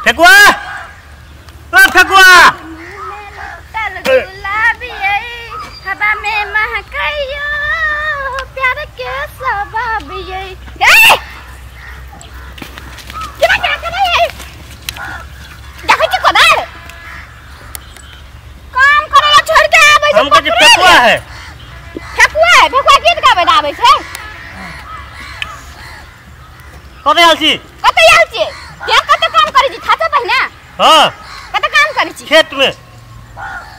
फेकुआ ओ फेकुआ गुलाबी हवा में महकइयो प्यार के सबाब ये ए केना केना केना ये देखै छी कोदार काम करला छोड़ के आबै छै। हमको जे फेकुआ है फेकुआ है फेकुआ गीत गाबै आबै छै। कतऽ आयल छी? कतऽ आयल छी? के कतऽ काम करै छी थाचा पहिने? हां कतऽ काम करै छी? खेत में।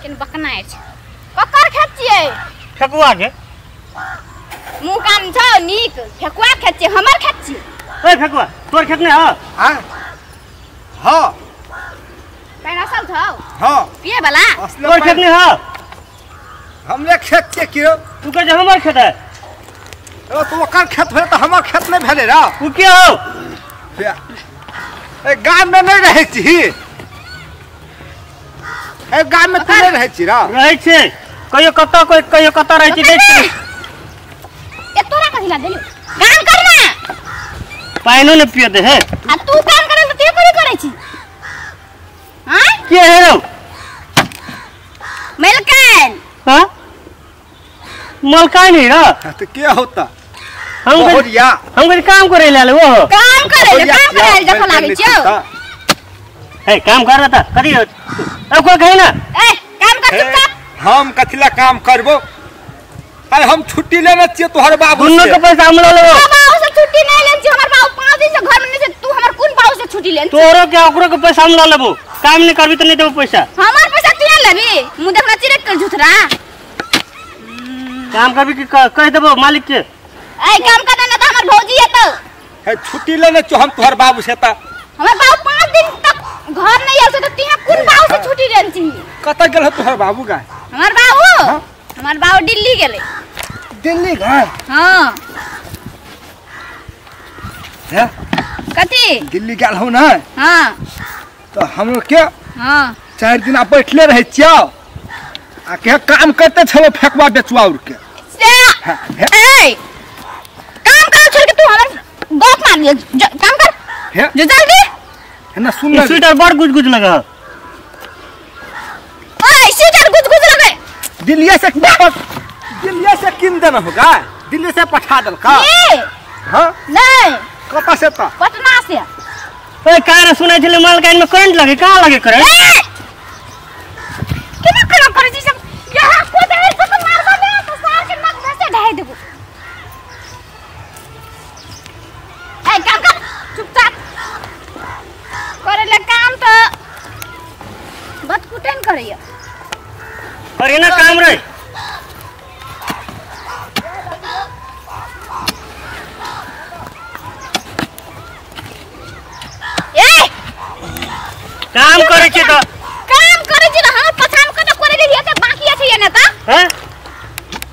केन बकना अछि ककर खेत छियै? फेकुआ के। मुँह काम छौ नीक फेकुआ खेत छियै हमर खेत छियै। ओए फेकुआ तोर खेत नै ह? हां हां पैना सब छौ? हां पिए वाला तोर खेत नै ह? हमरे खेत के के तू कह जे हमर खेत है। ओ तो ओकर खेत भेलै त हमर खेत नै भेलै र। उ के हो? ए गाम में नहीं रहै छी। ए गाम में तू नहीं रहै छी र? रहै छी कहियो कतऽ कोई कहियो कतऽ रहै छी। देख ए तोरा कथि ला देलियो? काम कर ना पाइनो ने पिय दे है। आ तू काम करे त ते कोनी करै छी? हां के है रौ? मलकान। हां मलकान है र? त के होता? हम हम काम करे ले वो काम करे ले काम करे ले देखो लागै छियौ। हे काम कर रहा था करी अब कोई कहे ना। ए काम कर चुपचाप। हम कथिला काम करबो? अरे हम छुट्टी लेने छियै तोहर बाबू से। दुन्नो के पैसा हम ल लेबो। बाबू से छुट्टी नहीं लेने छियै हमर बाबू 5 दिन से घर में नहीं छै। तू हमर कोन बाबू से छुट्टी लेने? तोरो के ओकरो के पैसा हम ल लेबो। काम नहीं करबी त नहीं देबो पैसा। हमर पैसा तू लेबी? मुंह देखना चिरक कर झुथरा। काम करबी कि कह देबो मालिक के? ए काम कर ना त हमर भौजी है तो। हे छुट्टी लेने छियै हम तोहर बाबू से त। हमर बाबू 5 दिन तक घर नहीं आल छै त तीहा कोन बाबू से छुट्टी लेने छी? कत गेल हो तोहर बाबू गा? हमर बाबू हमर बाबू दिल्ली गेले। दिल्ली गए? हां हे कथी दिल्ली गेल हो ना? हां तो हम लोग के हां 4 दिन बैठले रहै छियौ आ के काम करते छलो फेकवा बेचुआ उर के। से ए काम कर छोड़ के तू हमर गप मार लिया। काम कर हे जो जल्दी। है ना सुन ले स्वेटर बड़ गुज गुज लगा। ओए स्वेटर गुज गुज लगे। दिल्ली से दिल्ली से किन देना होगा? दिल्ली से पठा दल का? हां नहीं कत से त? पटना से। ओए कार सुनै छले मालकाइन में करंट लगे। कहां लगे करंट? केना केना करै छी सब? यहाँ को दे तो मारबो ने तो सार के नक धसे ढाई देबो। ए काम कर चुपचाप करे ले काम तो बदकुटन करैया। अरे ना काम रे ए काम करे छी त काम करे छी त हमर पछान कत करे ले त बाकी अछि ने त। हैं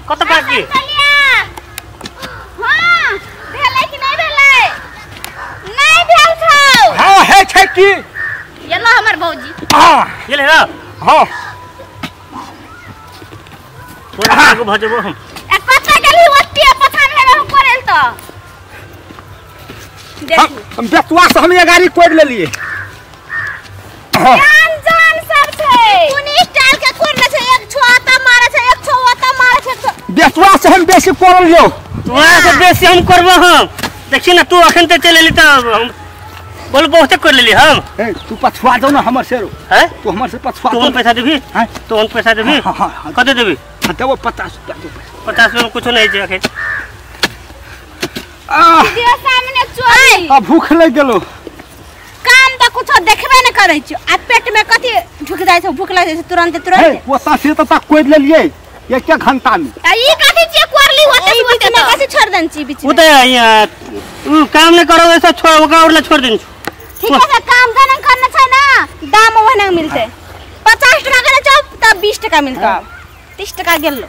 कत बाकी? हां भेलै कि नहीं भेलै? नहीं भेल छौ। हां है छै की ये लो हमर भौजी। हां ये ले र। हां तोरा आगू भजबो हम। ए कत गेली ओते पछान हेबे हम करेल त देखू हम बेचुआ से हम ये गाड़ी कोड़ लेलिए। जान जान सब छै कोन स्टाइल के कोन छै। एक छोटा मारे छै एक छोटा मारे छै। बेचुआ से हम बेसी कोड़ल यौ। तोरा से बेसी हम करबो हम। देखी ना तू अखन ते चल एली त हम बोल बहुते कर लेली हम। ए तू पछुआ जाऊ ना हमर से रो। हैं तू हमर से पछुआ। तू हम पैसा देबी? हैं तू हम पैसा देबी? हां कते देबी? देबो 50 रुपया दो। 50 में कुछो नहीं छै अखन। आ दे सामने चोरी आ भूख लग गेलो। काम त कुछो देखबे न करै छी आ पेट में कथि ढुक जाय छै भूख लग जाय छै तुरंत तुरंत। हे पोता से त कोड़ लेलिए एक एक घंटा में। आ ई कथि छी कोरली होते होते में कथि छोड़ देन छी बीच में? उ त उ काम न करो ऐसा छोड़ ओकरा और ले छोड़ देन। ठीक है काम जान करना छै ना दाम ओहने मिलते। 50 टका के चाहो तब 20 टका मिलता। 30 टका गेलो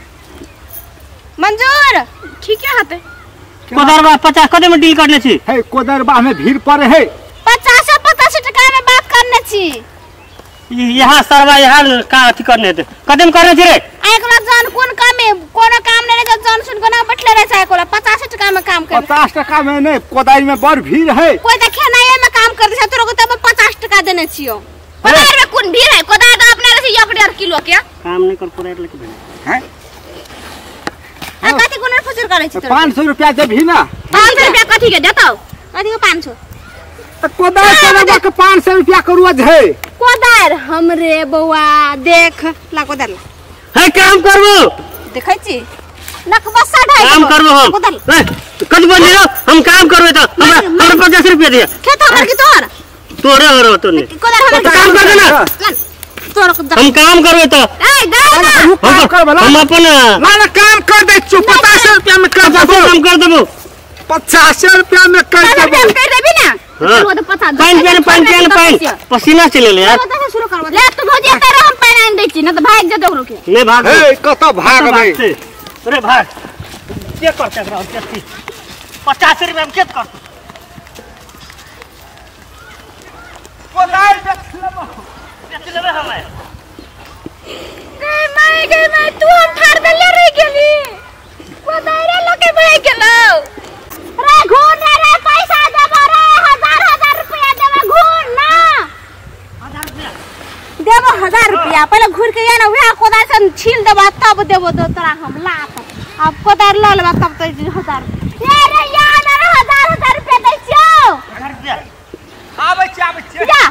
मंजूर। ठीक है हाथे कोदरबा 50 कदे में डील करने छी? हे कोदरबा में भीड़ पड़े है। 50 50 टका में बात करने छी। यहाँ सरवा यहाँ का अथी करने हेतै कदे में करने छी रे? एकरा जान कोन काम में कोनो काम नहीं रहे जान सुन कोना बैठले रहे छै एकरा 50 टका में काम कर। 50 टका में नहीं कोदारी में बड़ भीड़ है। कोई त खेनाए में काम कर दे छै तोरो को तब 50 टका देने। देने छियो। कोदार में कोन भीड़ है? कोदार तो अपना से 1.5 किलो के काम नहीं कर कोदार लेके भेल हैं। आ कथि कोनर फुजर करै छी? 500 रुपया देबही ना? 500 रुपया कथि के देतौ? कथि के 500? त कोदार चलाबा के 500 रुपया करुआ है। कोदार हमरे बौआ देख ला कोदार ला। है काम करबो देखै छी नकबसा ढाई काम करबो हम। ए कत बोलियो हम काम करबे त हमरा हमरा 50 रुपया दिया। खेत हमर की तोहर? तोरे हरो तो नहीं। कोदार हमर काम कर देना। तोर हम काम करबे त ए दे ना। काम करबो हम अपन ना ना काम कर दे छु 50 रुपया में कर देबो। काम कर देबो 50 रुपया में कर देबो। कर देबी ना? चलो तो 50 पानी पानी पानी पानी पसीना चले ले यार। शुरू करबो ले तू भौजी तेरे हम पानी आन दै छी न त भाग जेतौ रुके। नहीं भाग। ए कत भागबै? अरे भाग के करते रहो के 50 रुपया में के करते? कोदार बेच लेबो बेच लेबे हमें। गई my गई my तू हम ठार देले रह गेली कोदारे लके भाग गेलौ रे। घूर ना रे पैसा देबो रे हजार हजार रुपया देबो घूर ना। 1000 रुपया देबो 1000 रुपया पहले घूर के या ना वह कोदार से छील देबो तब देबो तो तोरा हम लात। अब कोदार ल लेबा तब तो 1000 ए रे या ना रे हजार हजार रुपया दै छियौ। 1000 रुपया आबै छी आबै छी जा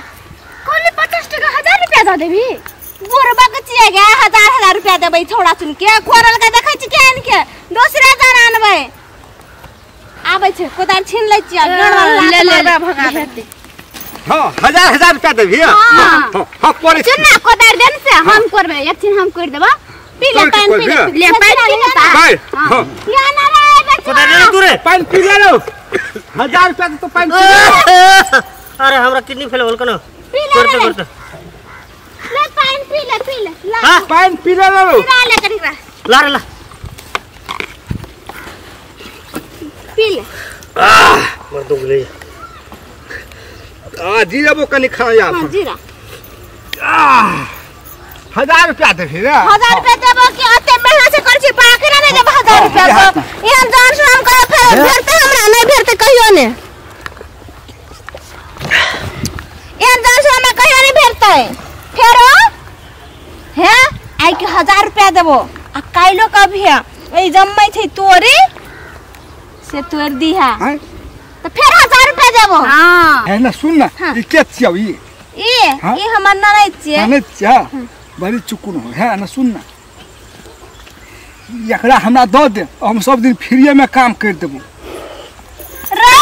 कोनी 50 टका 1000 रुपया द देबी? बुढ़बा के छियै गे हजार हजार रुपया देबै छोड़ा चुन के कोरल के देखै छी केहन के दोसरा जान आनबै। आबै छै कोदार छीन लै छियै ले ले ले भगा दे। हां हजार हजार रुपया देबी? हां हां करे चुन ना कोदार देन से हम करबै एक छिन हम कर देबा। पी ले पानी पी ले ले पानी पी ले हां या ना रे बच्चा कोदार ले तू रे पानी पी ले लो 1000 रुपया तो पानी पी ले। अरे हमरा किडनी फेल होल कोन पी ले करते ले पानी पी ले पी ले हां पानी पी ले लो ला ले करी ला रे ला पी ले। आह मर दुख ले आ जीराबो कनी खाया। हां जीरा आह 1000 रुपया देबी रे? 1000 रुपया देबो कि अते मेहनत से करै छी बाकी ना देबो 1000 रुपया तो एहन जान से हम कह फेर भेटते हमरा नहीं भेटते कहियो ने। एहन जान से हमरा कहियो नहीं भेटते फेरो हे आई के 1000 रुपया देबो आ काइलो कभी है ए जम्मै छै तोरे से तोर दीहा त फेर 1000 रुपया देबो। हां है ना सुन ना ई के छियौ ई ई ई हमर ननैद छियै। ननैद छियै बड़ी चुकुन हो है ना। सुन ना एकरा हमरा the they हम सब दिन फ्रीए में काम कर देबो। रे